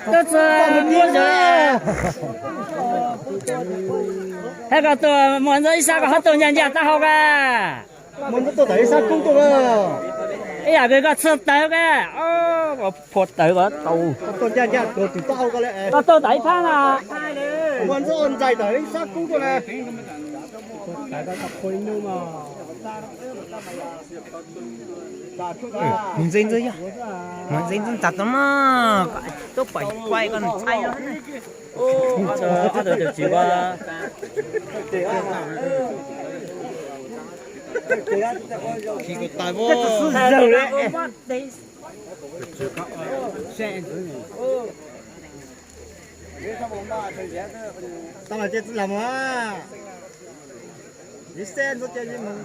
Koj txawm muaj zog, hab koj tuaj muaj ntxob ib sab koj ho tuaj ncaj ncaj taub hau ka. Muaj ntxob tuaj tawm ib sab kub tuaj. Ib yam kws koj txhaj tawv ka, phua tawv koj tau. Koj tuaj ncaj ncaj tuaj tawm taub hau koj le. Koj tuaj tawm ib phab na. Muaj ntxob ntxais tawm ib sab kub tuaj na. Mus ntxiv ntxiv yog, mus ntxiv ntxiv ntxas tau mog, tub pom kuaj koj ntxhais no. Tau los ces txwj lam mus. Ib xeb ntxuav cia li mus.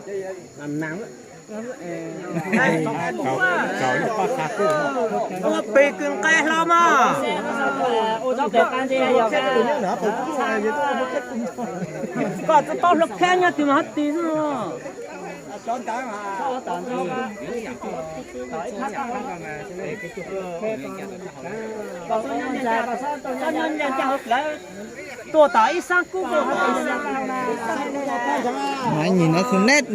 Ua pem kws nqaij hlo mog. Koj tsis paub hluas khab nyob twg mas hab tis xwb. Tuaj tom ib sab kub. Nyim no khu neb.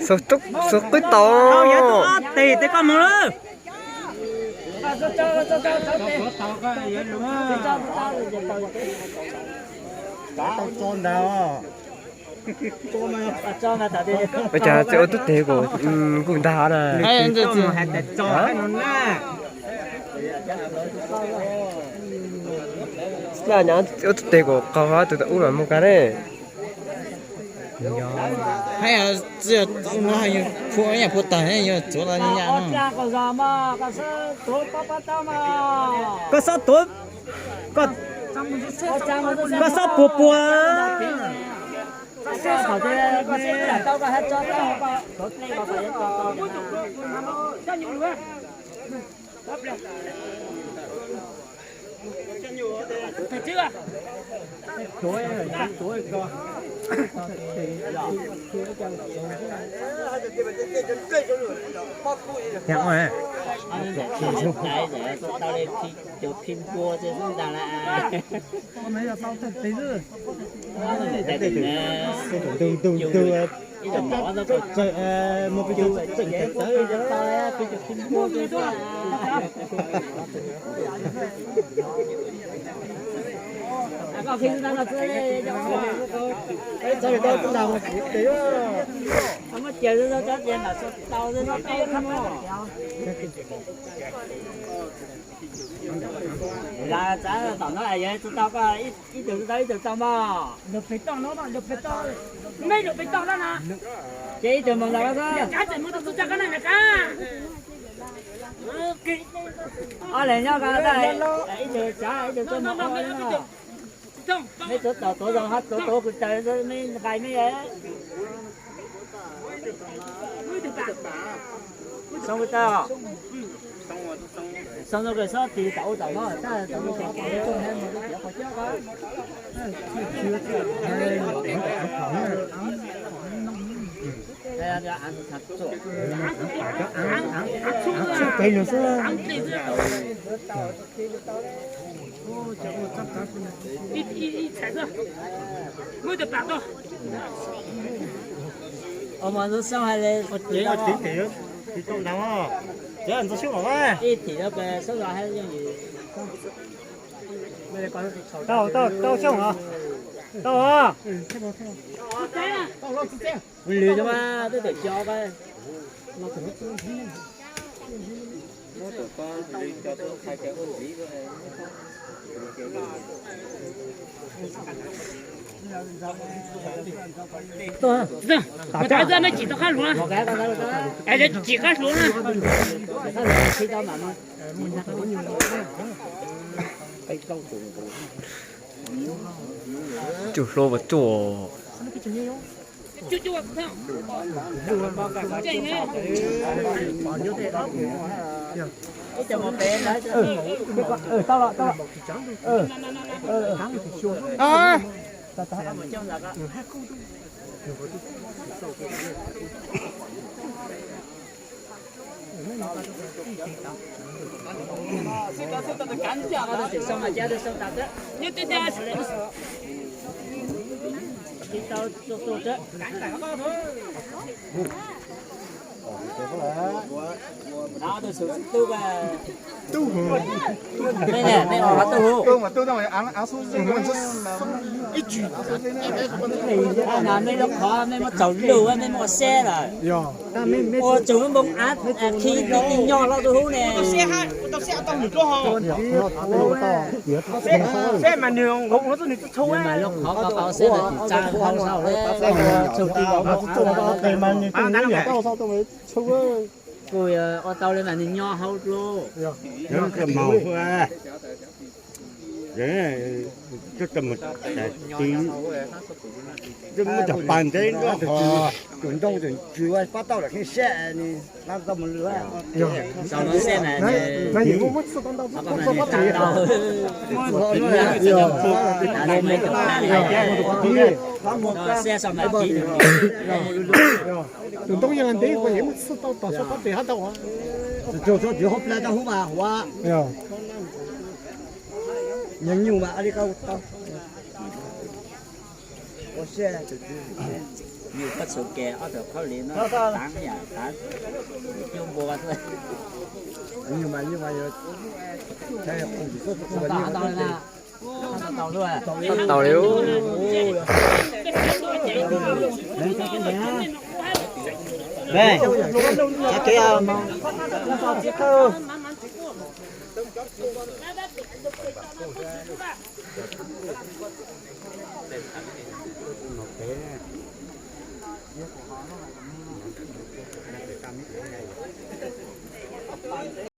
Xaus qwb tau. Tes tes koj mus lawm. Ua cas tsis ua tub teg kom kuj ntag na. Ua tub teg kom qaug tus ub los mus kag ne. Hab tsis yog phua, yog phua tawg ne, yog tsuav los yam no. Koj xob tuav, koj xob puas puas. Tau li cov phim npua xwb ntag lawm. Ntug ntug ntug, ib cov mov ntawd, mus pem cov tseem tawv tawv, pem cov phim npua xwb. Muab cia tau tau tau. Las txav tom no yog tsis tau koj ib tug tsis tau ib tug tau mog. Ces ib tug mus ntawd xwb. Ob leeg nyob ko, ib tug tsav ib tug tuaj mus. Meb tuav tom tuav zoo hab tuav tuav kws taw meb nqaij meb. Xoo kws taw, xoo kws xob tis tom ub tom no, tab tom ub tom no. Tshuav pem lug xwb. Ib txhais xwb. Muab tus pam tuaj. Ua mos ntxuav xyoob hais li. Ua tsev ua tsev ces tsis tau ntau. Tsev ntxuav xyoob los. Ib thim rau pem xyoob los hais yooj yim. Tau tau tau xyoob os. Tau os. Lwm cov mas twb tawm cov ko. Tsis tau, mej tsim tau qab hluav na. Tsim qab hluav na. Cua hluav puas cua? Tau, tau. Nej, nej ua qhov twg hu? Nej lub qhov nej muab txaus lug, nej muab ua seb lawm. Ua tsaug lub npoo av khi tib nyob hlob tus hub ne. Mas lub qhov ko tau seb mas tsis tsa hau sau le. Kuv ua tau li mas nws nyob hauv dua. Muab cov pas ntev nrog qhov tus ntoo tus tsw pab tau lawm kheej siab ni. Tau mus lwm. Tus ntoo yog ntev kuv yeej muab txhij tau tom sab pab pem hab tau. Tus tsaug tso, tsis hauv plab tau hub mas huav. Nyuag nyuj mas li koj tau. Ua siab tus tswv, yus koj txhua ke ob tug khaub lig no taav yam taav cub npua xwb. Nyuj mas nyuj mas yog tau li.